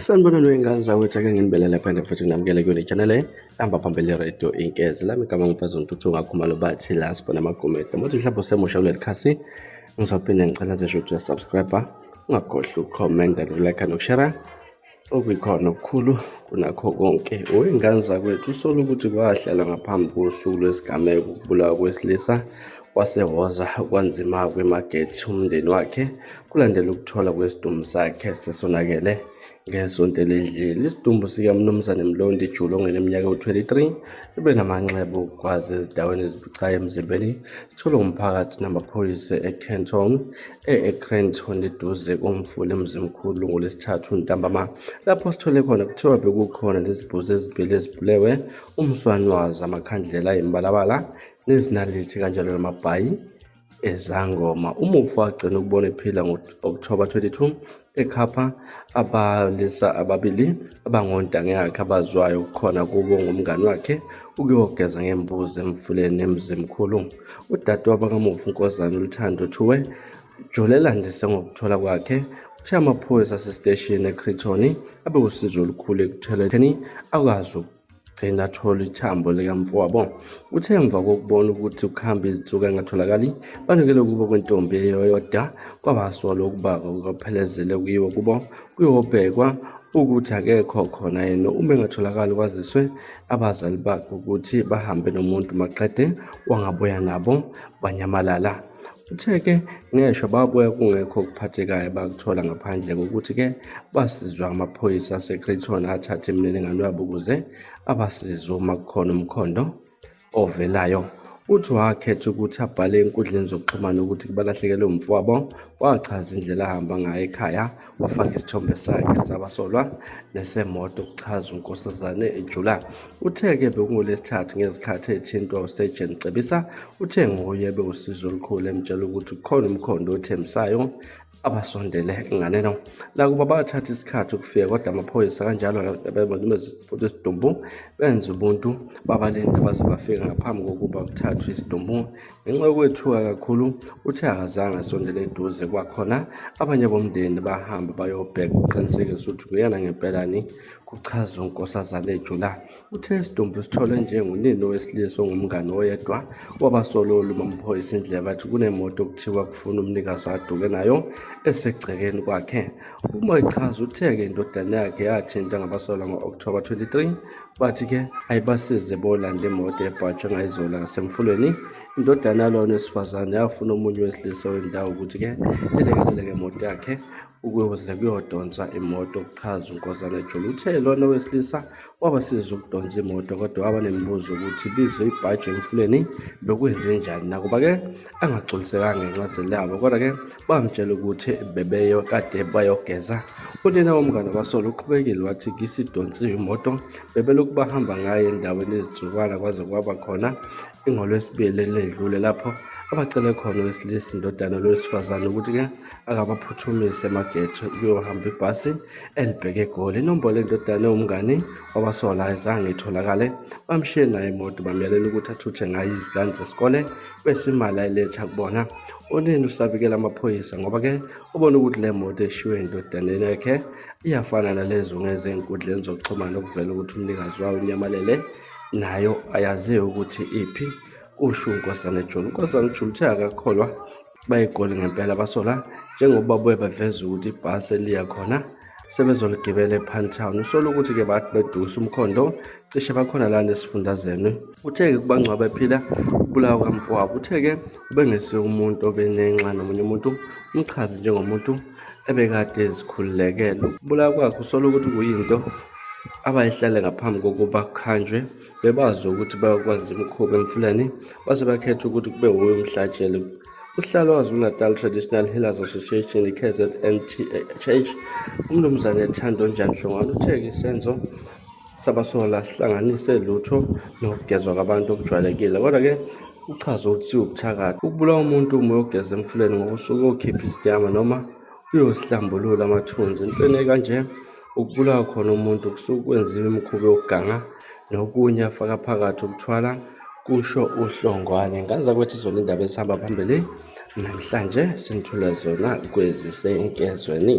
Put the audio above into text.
Sanibonani wey'ngane zakwethu, ake nginibelele phinde futhi nginamukele kule channel ehamba phambili radio Inkeze. Lami igama ngumfazi Ntuthu ngakhumalo bathi la sibona amagumede. Uma mhlawumbe usemusha kuleli khasi, ngizophinde ngicela nje ukuthi uyasubscribe, ungakhohlwa ukukhomenta, nokulike nokushare okuyikhona okukhulu kunakho konke. Wey'ngane zakwethu, usola ukuthi kwahlelwa ngaphambi kosuku lwesigameko ukubulawa kwesilisa waseHoza kwanzima kweMagethi umndeni wakhe kulandela ukuthola kwesidumbu sakhe sesonakele ngesonto eledlule. Isidumbu sikaMnumzane Mlondi Julu ongeneminyaka ewu-23 ubenamanxeba okugwaza ezindaweni ezibucayi emzimbeni sitholwe ngumphakathi namaphoyisa eCanton e-Cranton eduze komfula eMzimkhulu ngoLwesithathu ntambama lapho sithole khona kuthiwa bekukhona nezibhuzi ezimbili ezibulewe umswani wazo amakhandlela ayimibalabala nezinalithi kanjalo namabhayi ezangoma. Umufi wagcina ukubona ephila ngo-Okthoba 22 eKapa abalisa ababili abangontanga yakhe abazwayo kukhona kubo ngumngani wakhe ukuyogeza ngembuzi emfuleni eMzimkhulu. Udadewabo kamufi uNkosazana uLuthando Thuwe Jule elandise ngokuthola kwakhe uthe amaphoyisa asesiteshini eCreton abewusizo olukhulu ekutheleni akwazi gcina athola ithambo likamfowabo. Uthe emva kokubona ukuthi ukuhamba izinsuku engatholakali, banikele ukuba kwentombi eyodwa kwabasola ukuba kwaphelezele kuyiwe kubo kuyobhekwa ukuthi akekho khona yena uma engatholakali kwaziswe abazali bakhe ukuthi bahambe nomuntu maqede wangabuya nabo banyamalala. Uthe-ke ngeshwa babuya kungekho okuphathekayo abakuthola ngaphandle kokuthi-ke basizwa amaphoyisa aseCreighton athathe imininingwane yabo ukuze abasize uma kukhona umkhondo ovelayo. Uthi wakhetha ukuthi abhale enkundleni zokuxhumana ukuthi balahlekelwe umfowabo, wachaza indlela ahamba ngayo ekhaya, wafaka isithombe sakhe sabasolwa nesemoto kuchaza uNkosazane Ejula. Uthe-ke bekungolwesithathu ngezikhathi ethintwa uSergeant Cebisa, uthe nguye bewusizo olukhulu emtshela ukuthi kukhona umkhondo othembisayo abasondele nganeno. Nakuba bathatha isikhathi ukufika kodwa amaphoyisa kanjalo isidumbu benza ubuntu babalinda baze bafika ngaphambi kokuba kuthathwe isidumbu. Ngenxa yokwethuka kakhulu uthe akazange asondele eduze kwakhona abanye bomndeni bahamba bayobheka ukuqinisekisa ukuthi nguyena ngempelani kuchaza uNkosazana Ejula. Uthe isidumbu sitholwe njengonini owesilisa ongumngani oyedwa wabasololu bamaphoyisa indlela bathi kunemoto okuthiwa kufuna umnikazi aduke nayo esegcekeni kwakhe. Uma echaza uthe-ke indodana yakhe yathintwa ngabasolwa ngo-Okthoba 23 bathi-ke ayibasize bolanda imoto ebhajwe ngayizolo ngasemfuleni. Indodana yalona wesifazane yafuna omunye wesilisa wendawo ukuthi-ke elekelele ngemoto yakhe ukuze kuyodonsa imoto kuchaza uNkosana Julu. Uthe lona wesilisa wabasiza ukudonsa imoto kodwa waba nemibuzo ukuthi bizwe ibhaji emfuleni bekwenze njani nakuba-ke angagculisekanga ngencazelo yabo kodwa-ke bamtshela ukuthi bebeyo kade bayogeza. Unina womngane wabasola uqhubekile wathi kisidonsiwe imoto bebelokhu bahamba ngayo endaweni ezinsukwana kwaze kwaba khona ingolwesibili eledlule lapho abacele khona owesilisa indodana lowesifazane ukuthi-ke akabaphuthumise emagethe kuyohamba ibhasi elibheke eGoli. Inombolo yendodana ewumngani wabasola ayizange itholakale. Bamshiye naye imoto bamyalela ukuthi athuthe ngayo izingane zesikole bese imali ayiletha kubona. Unina usabikela amaphoyisa ngoba-ke ubona ukuthi le moto eshiywe endodaneni yakhe iyafana nalezo ngezenkundleni zokuxhumana okuvela ukuthi umnikazi wayo unyamalele nayo ayaziwe ukuthi iphi kusho uNkosana Julu. UNkosana Julu uthe akakholwa bayiGoli ngempela basola njengoba babuye baveza ukuthi ibhasi eliya khona sebezoligibela ePantown. Usola ukuthi-ke bathi bedusa umkhondo cishe bakhona lana esifundazweni. Uthe-ke kubangcwaba ephila ukubulawa kamfowabo. Uthe-ke ubengesiye umuntu obenenxa nomunye umuntu, umchaze njengomuntu ebekade ezikhululekele. Ukubulawa kwakhe usola ukuthi kuyinto abayihlele ngaphambi kokuba kuhanjwe bebazi ukuthi bayokwazi imikhuba emfuleni base bakhetha ukuthi kube wuye umhlatshelo. Uhlalo waKwaZulu-Natal Traditional Healers Association i-KZNTHH uMnumzane Thando Njani Hlongwane uthe isenzo sabasola sihlanganise lutho nokugezwa kwabantu okujwayelekile kodwa-ke uchaze ukuthi siwubuthakathi. Ukubulawa umuntu uma uyogeza emfuleni ngoba usuke uyokhipha isinyama noma uyosihlambulula amathunzi. Entweni ekanje ukubulawa khona umuntu kusuke kwenziwa imikhuba yokuganga nokunye afaka phakathi ukuthwala kusho uHlongwane. Ngane zakwethu izona indaba ezihamba phambili namhlanje sinithula zona kwezisenkezweni.